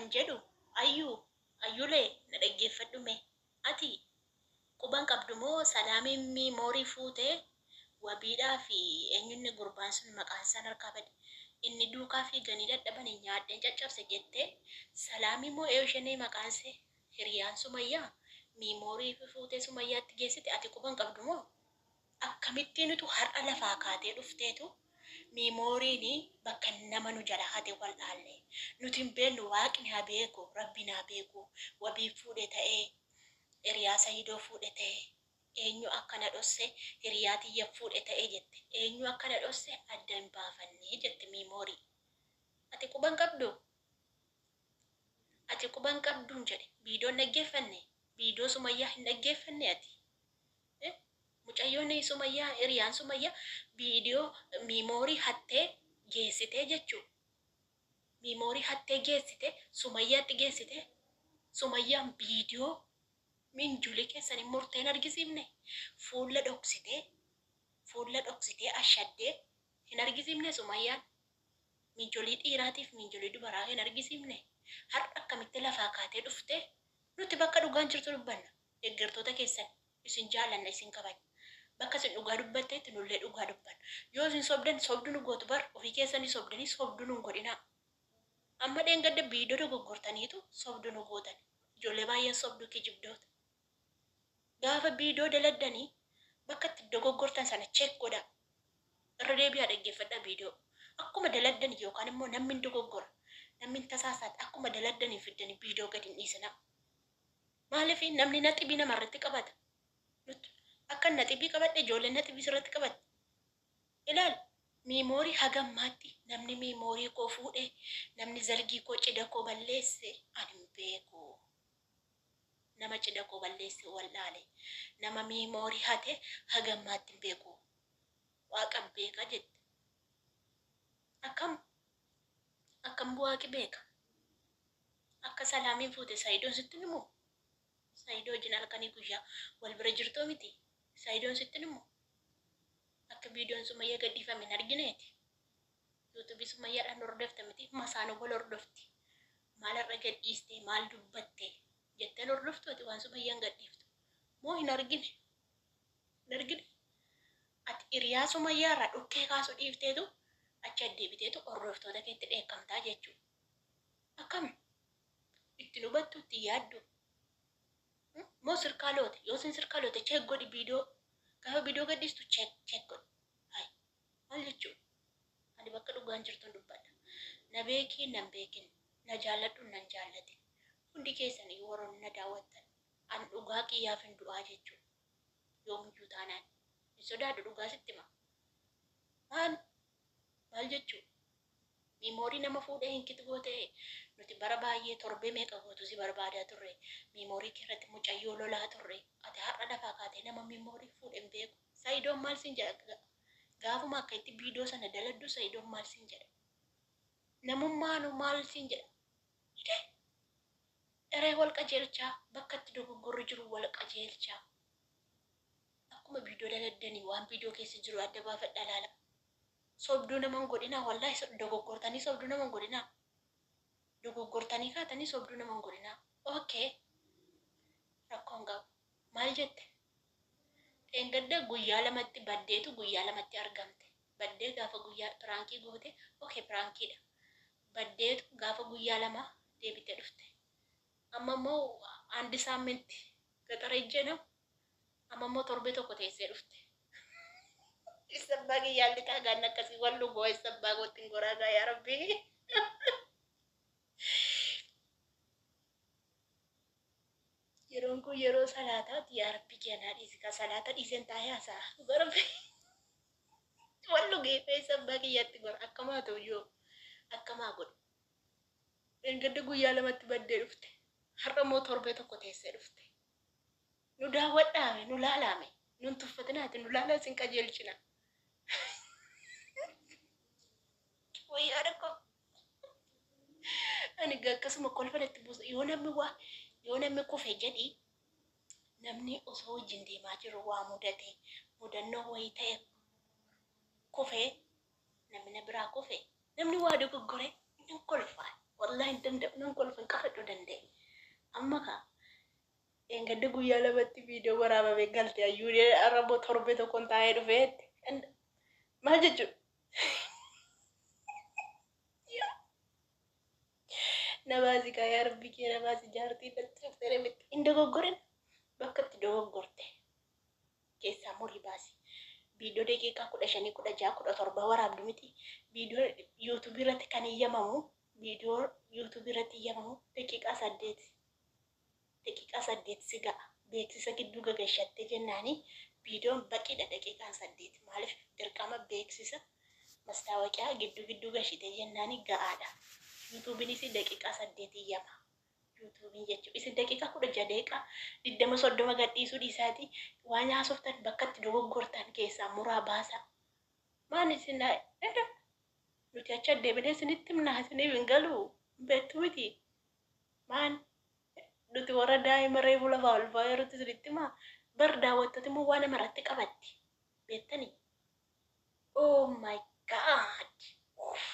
Kan jedhu Ayyuu Ayyulee na dhaggeeffadhu mee ati quban qabdu moo Salaamiin miimoorii fuute wabiidhaa fi eenyunni gurbaan sun maqaan isaan harkaa bade inni duukaa fiiganii dadhabani nyaadheen caccabse jette Salaamii moo eeyu maqaan see hiriyaan Sumayyaa miimoorii fuutee Sumayyaatti geessite ati quban qabdu moo Akkamittiinutu har'a lafaa kaatee dhufteetu miimooriin bakka nama nu jalaa hate wal'aalle. Nuti hin beennu waaqni haa beeku, rabbiin haa beeku, wabiin fuudhe ta'ee, hiriyaa Sahidoo fuudhe ta'ee, eenyu akka na dhosse hiriyaa tiyya fuudhe ta'e jette. Eenyu akka na dhosse adda hin baafanne jette miimoorii. Ati quba hin qabduu? Ati quba hin qabduun jedhe. Viidiyoo hin dhaggeeffanne? Viidiyoo Sumayyaa hin dhaggeeffanne ati? Mucayyoon Sumayyaa hiriyaan Sumayyaa viidiyoo miimoorii hattee geessitee jechuu. Miimoorii hattee geessite Sumayyaatti geessite Sumayyaan viidiyoo minjulii keessanii murtee hin argisiifne fuula dhoksitee fuula dhoksitee ashaddee hin argisiifne Sumayyaan minjolii dhiiraatiif minjolii dubaraa hin argisiifne har'a akkamitti lafaa kaatee dhuftee nuti bakka dhugaan jirtu dubbanna deeggartoota keessan Isin jaallanna isin kabajna. Bakka isin dhugaa dubbattetti nullee dhugaa dubbanna. Yoo isin sobdan sobdu nu gootu bar ofii keessanii sobdanii sobdu nun godhinaa. Amma dheengadda viidiyoo dogoggortaniitu sobdu nu gootan. Ijoollee baay'een sobdu kijibdoota. Gaafa viidiyoo daladdanii bakka itti dogoggortan sana check godhaa. Irra deebi'aa dhaggeeffadhaa viidiyoo. Akkuma daladdan yookaan immoo namni hin dogoggora. Namni hin tasaasaata akkuma daladdaniin fiddanii viidiyoo gadi hin dhiisinaa. Maaliif namni naxibii nama irratti qabata? Nut akka naxibii qabadhe ijoolleen naxibii sirratti qabatti. Ilaal miimoorii haga ammaatti namni miimoorii koo fuudhe namni zalgii koo cidha koo balleesse ani hin beeku. Nama cidha koo balleesse wal'aale. Nama miimoorii hate haga ammaatti hin beeku. Waaqa beeka jette. Akkam akkam waaqi beeka. Akka salaamiin fuute saidoon sitti hin himuu? Saidoo wajjin halkanii guyyaa wal bira jirtuu miti? Saidoon sitti hin himuu? Akka viidiyoon sumayya gadhiifame hin argineeti? Yuutuubii sumayyaadhaan hordofta miti? Masaanuu wal hordofti. Maal har'a gadhiiste maal dubbatte jetteen hordoftu ati waan sumayyaan gadhiiftu. Moo hin argine? Hin argine? Ati hiriyaa sumayyaa irraa dhukkee kaasuu dhiifteetu achi addeebiteetu hordoftoota keetti dheekkamtaa jechuudha. Akkam? Itti hin hubattu itti hin yaaddu? Moo sirkaa loote? Yoo isin sirkaa loote check godhi viidiyoo. Gaafa viidiyoo gadhiistu check check godhi. Hay maal jechuu? Ani bakka dhugaan jirtun dubbadha. Na beeki nan beekin, na jaalladhu nan jaallatin. Hundi keessan iyyuu warroonni na daawwattan an dhugaa kiyyaafin du'aa jechuu. Yoomiyyuu taanaan. Hin sodaadhu dhugaa sitti hima. Maal? Maal jechuu? Miimoorii nama fuudhee hin kit goote nuti bara baay'ee torbee meeqa guutuu si barbaadaa turre miimoorii kee irratti mucayyoo lolaa turre ati har'a lafaa kaatee nama miimoorii fuudhe hin beeku sayidoon maal siin jedha gaafuma akka itti viidiyoo sana daladdu sayidoon maal siin jedha namummaanu maal siin jedha hidee eree wal qajeelchaa bakka itti dogoggorri jiru wal qajeelchaa akkuma viidiyoo daladdanii waan viidiyoo keessa jiru adda baafadhaa laala Sobduu nama hin godhinaa wallahi dogoggortanii sobduu nama hin godhinaa. Dogoggortanii kaatanii sobduu nama hin godhinaa. Okay. Rakkoo hin qabu. Maal jette? Dheengadda guyyaa lamatti baddeetu guyyaa lamatti argamte. Baddee gaafa guyyaa piraankii goote okay piraankiidha. Baddeetu gaafa guyyaa lama deebitee dhufte. Amma immoo andi saaminti gaxara ijjee Amma immoo torbee tokko teessee dhufte. Issa abbaa kiyyaan lixaa gaanna akkasii wal dhugoo issa abbaa kootti hin goraa gaa yaa rabbii. Yeroon kun yeroo salaataati yaa rabbii kiyya naa dhiisi kaa salaata dhiiseen taa'ee haasa'a. Dhugaa rabbii. Wal dhugee issa abbaa kiyyaatti gora akkamaa ta'u yoo akkamaa godhu. Dheengadda guyyaa lamatti baddee dhufte. Har'a immoo torbee tokko teessee dhufte. Nu daawwadhaame, nu laalaame. Nun tuffatinaati, nu laalaa isin qajeelchina. Wayyaa koo. Ani gaa akkasuma kolfa natti buusa. Yoo namni waa yoo namni kufe jedhi namni osoo wajjin deemaa jiru waa mudate mudannoo wayii ta'e kufe namni na biraa kufe namni waa dogoggore nan kolfa. Wallahi hin danda'u nan kolfa hin qabadhu danda'e. Amma kaa dheengadda guyyaa lamatti viidiyoo waraabamee galte ayyuun arraboo torbee tokkoon taa'ee dhufee maal jechuudha? Na baasi kaa yaa rabbi kee na baasi jaartii natti dhuftee miti hin dogoggorin bakka itti dogoggorte keessaa murii baasi. Viidiyoo daqiiqaa 15, 16, 17 waraabdu miti. Viidiyoo yuutuubii irratti kan iyyamamu viidiyoo yuutuubii irratti iyyamamu daqiiqaa 8. Daqiiqaa 8 si ga'a. Beeksisa gidduu gagashattee jennaani viidiyoon baqiidha daqiiqaan 8. Maaliif dirqama beeksisa mastaawaqiyaa gidduu gidduu gashitee jennaani ga'aadha. Yuutuubiinis daqiiqaa 8 iyyama. Yuutuubiin jechuudha. Isin daqiiqaa 16 daqiiqaa 20 30 gadhiisuu dhiisaatii waan haasoftan bakka itti dogoggortan keessaa muraa baasaa. Maan isin nuti achi addeebinee isinitti himnaa isiniif hin galu beektu miti. Maan nuti warra daa'ima reefu lafaa ol ba'aa jirutti isinitti himaa bar daawwattooti immoo waan nama irratti qabatti beektanii. Oh my God. Uff.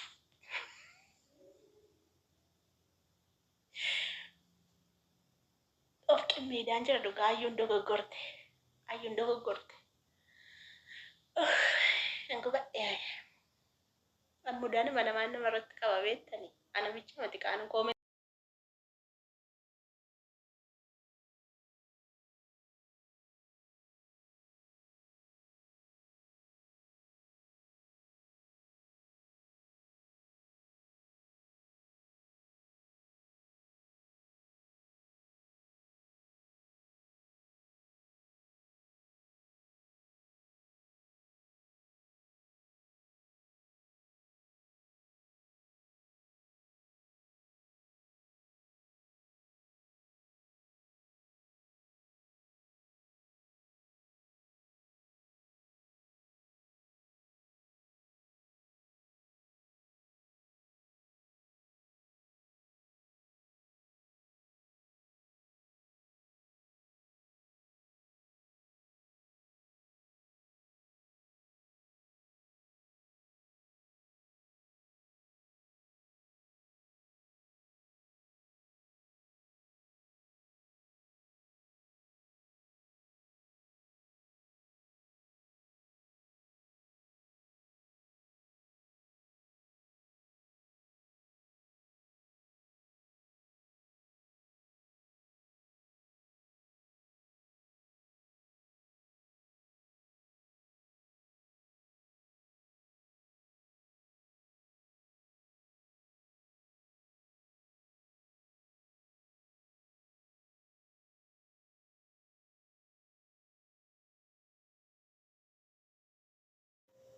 Of qimmiidaan jira dhugaa ayyuun dogoggorte. Ayyuun dogoggorte. Nan gubadhe. Ammudaan namaan nama irratti qaba beektanii. Ana bicha mati qaanu koome.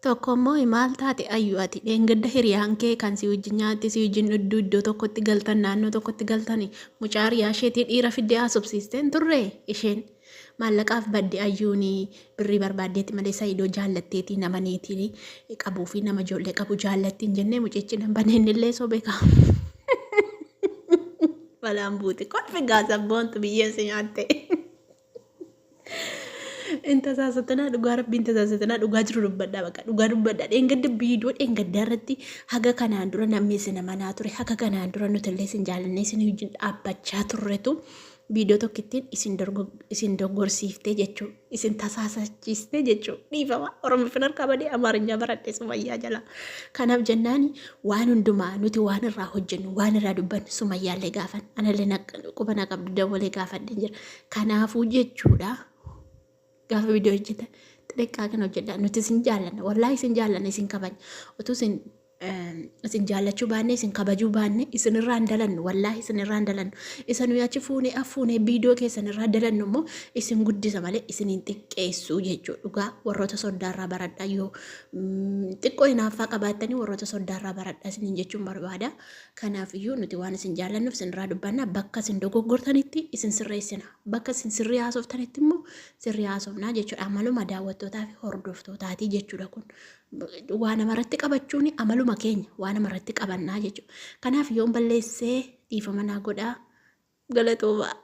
Tokko immoo maal taate ayyu ati dheengadda hiriyaan kee kan si wajjin nyaatte si wajjin dhugdu iddoo tokkotti galtan naannoo tokkotti galtani mucaa hiriyaa isheetii dhiira fiddee haasofsiiste hin turre isheen maallaqaaf badde ayyuun birrii barbaaddeeti malee Sa'idoo jaallatteetii nama niitii qabuu fi nama ijoollee qabu jaallatti hin jennee mucichi nan baneen illee sobe kaa. Balaan buute kolfi gaasa boontu biyyeen si nyaatte. In tasaasatanaa dhugaa rabbii in tasaasatanaa dhugaa jiru dubbadhaa bakka dhugaa dubbadhaa dheengadda viidiyoo dheengaddaa irratti haga kanaan dura namni isin amanaa ture haga kanaan dura nuti illee isin jaalannee isin wajjin dhaabbachaa turretu viidiyoo tokkittiin isin dorgo isin doggorsiiftee jechuu isin tasaasachiistee jechuu dhiifama oromiffin harkaa badee amaarinyaa baradhe sumayyaa jalaa kanaaf jennaani waan hundumaa nuti waan irraa hojjennu waan irraa dubbannu sumayyaallee gaafan anallee quba na qabdu dawwalee gaafadhe jira Kanaafuu jechuudha gaafa viidiyoo hojjetan xixiqqaa kan hojjedha nuti isin jaallanna wallaahi isin jaallanna isin kabajna utuu isin isin jaallachuu baanne isin kabajuu baanne isin irraa hin dalannu wallaahi isin irraa hin dalannu isa nuyi achi fuunee afuunee viidiyoo keessan irraa dalannu immoo isin guddisa malee isin hin xiqqeessuu jechuudha dhugaa warroota soddaarraa baradhaa yoo xiqqoo hinaaffaa qabaattanii warroota soddaarraa baradhaa isiniin jechuun barbaada. Kanaaf iyyuu nuti waan isin jaallannuuf isin irraa dubbanna. Bakka isin dogoggortanitti isin sirreessina. Bakka isin sirrii haasoftanitti immoo sirrii haasofnaa jechuudha. Amaluma daawwattootaa fi hordoftootaati jechuudha kun. Waa namarratti qabachuun amaluma keenya waa namarratti qabannaa jechuudha. Kanaaf yoon balleessee dhiifama naa godhaa. Galatoomaa.